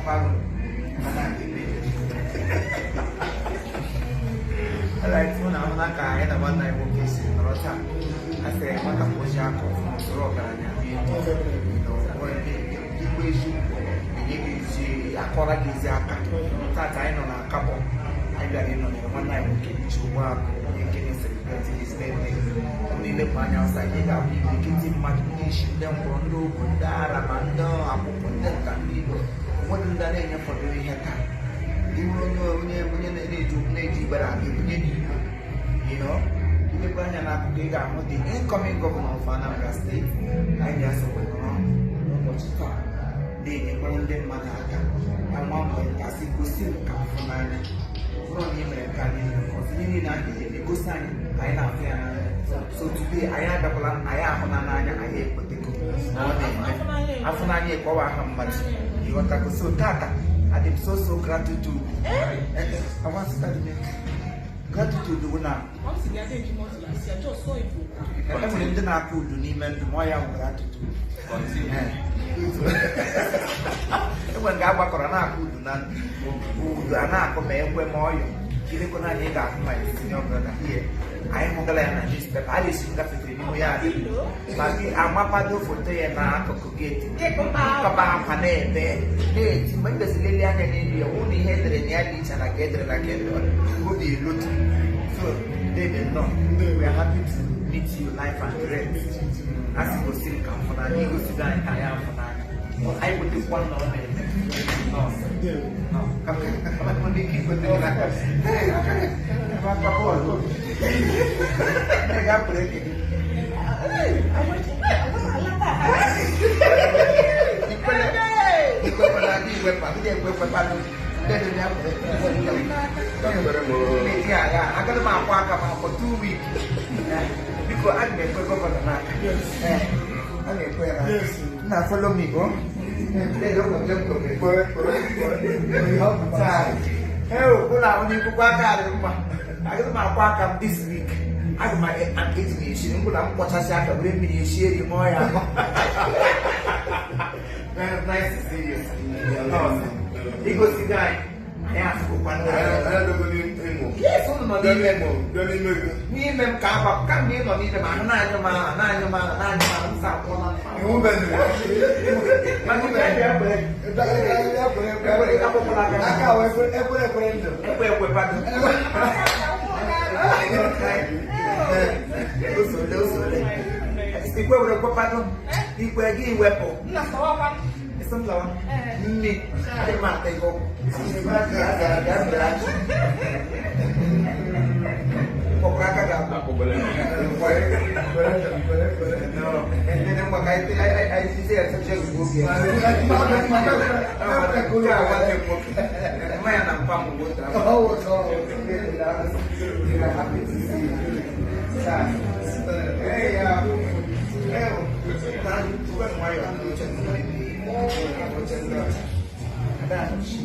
Akpọkwalụ mana ebe. Alright, mụ na ahụ n'aka anyị na nwanne anyị nwoke si nọrọ taa. A sịrị nwata kpọchi aka ọfụma, usoro ọgaranya ikwu eziokwu enye gị ezi akọrọ gị ezi aka. Tata anyị nọ na Akabọ, anyị bịara ịnọ na nwanne anyị nwoke ji ụgbọala, onye nke na-celebrate his birthday. Ọ na-elepụ anya outside, ị ga-ahụ imirikiti mmadụ, ndị isi, ndị ngwụrọ, ndị ogwu, ndị ara, ma ndị akwụkwọ, ndị nka, ndị Igbo onwedị, ndị a na-enyefọdụ ihe taa. Iwuru onye na-eji igbere aga ebunye gị ibu. Ilekwa anya n'akụkụ, ị ga-ahụ the incoming governor of Anambra State. Anyị ga-esokwe nọrọ n'ụbọchị taa na-enyekwara ndị mmadụ aka na nwa mgbe ntasị gosi m ka m fụ n'anya. Bụrụ na ị mere nke a niile nke ọzọ, ihe niile ahụ ga egosi anyị ka anyị na-afụ ya n'anya. So today anyị abịakwala, anyị ahụ na n'anya, anyị ekwetego na ọ na-eme afụ n'anya ekọwa aha mmadụ, ịghọtago? So tata adị m so so gratitude. Gratitude bụ na e nwere ndị na-akụ udu n'ime ndụ ma ọ ya bụ gratitude. Enwere nga agbakọrọ na-akụ udu na udu a na-akụ ma ekwe ma ọyọ. Ilekwa n'anya, ị ga-ahụ my senior brother here. Anyị hụgala ya na newspaper, a na-esi gafetere n'ihu ya adị ma gị amapado foto ya n'akụkụ gate, kọba akwa na-ebe na-eti. Mgbe m gaziri lelee anya n'elu ya, hụ na ihe edere na ya dị iche na ka edere na ka edere obi elotu. So dede, nnọọ, we are happy to meet you live and direct. A sị gosi m ka m fụ n'anya, igosigo anyị ka anyị afụ n'anya. Anyị wetakwa na ọ na-eme. Nnọọ, nnọọ. Ka m nwere ike ikwete gị n'aka. Ebe aka bọọlụ. Ị ga-apụrụ eke gị. Ikwele ikwekwala gị iwepụ, ndị ekwekwekwalụ ndị dị ya pụrụ eke. Agha agaghị m akwụ aka m for 2 weeks. Biko, aga m ekwe governor n'aka. A na-ekwe ya n'aka. Nna, follow me go. Ụlọ ahụ n'ikuku aka dị mma. Agaghị m akwụ aka m this week. Aga m eji m esi ngwụla m kpọchasị aka, were mmiri esi eri ṅụọ ya. Nice to see you. Igosigo anyị, anyị afụgokwa. Yes, unu nọ n'ime m. N'ime m ka agba kamgbe ị nọ n'ime m ahụ na-anyụ m ahụ na-anyụ m ahụ na-anyụ m ahụ m sa akwụọla. Mana ime bịa akwụkwọla aka ekwe ekwe bado. Osole osole ikwe were kwepado ikwe gị wepụ isi m lawa nne adịghị m ata ihe ọgwụ. Bịa bịa achị kpọkọrọ aka ga-abụ. Ndị ngwa ka anyị site ya site ozugbo oge nwanne m nwoke mmanya na mpa m bụ otu afọ. Happy to see you. Hey, hey, nwayọọ, oche oche ndị ọcha. Ada anọchi.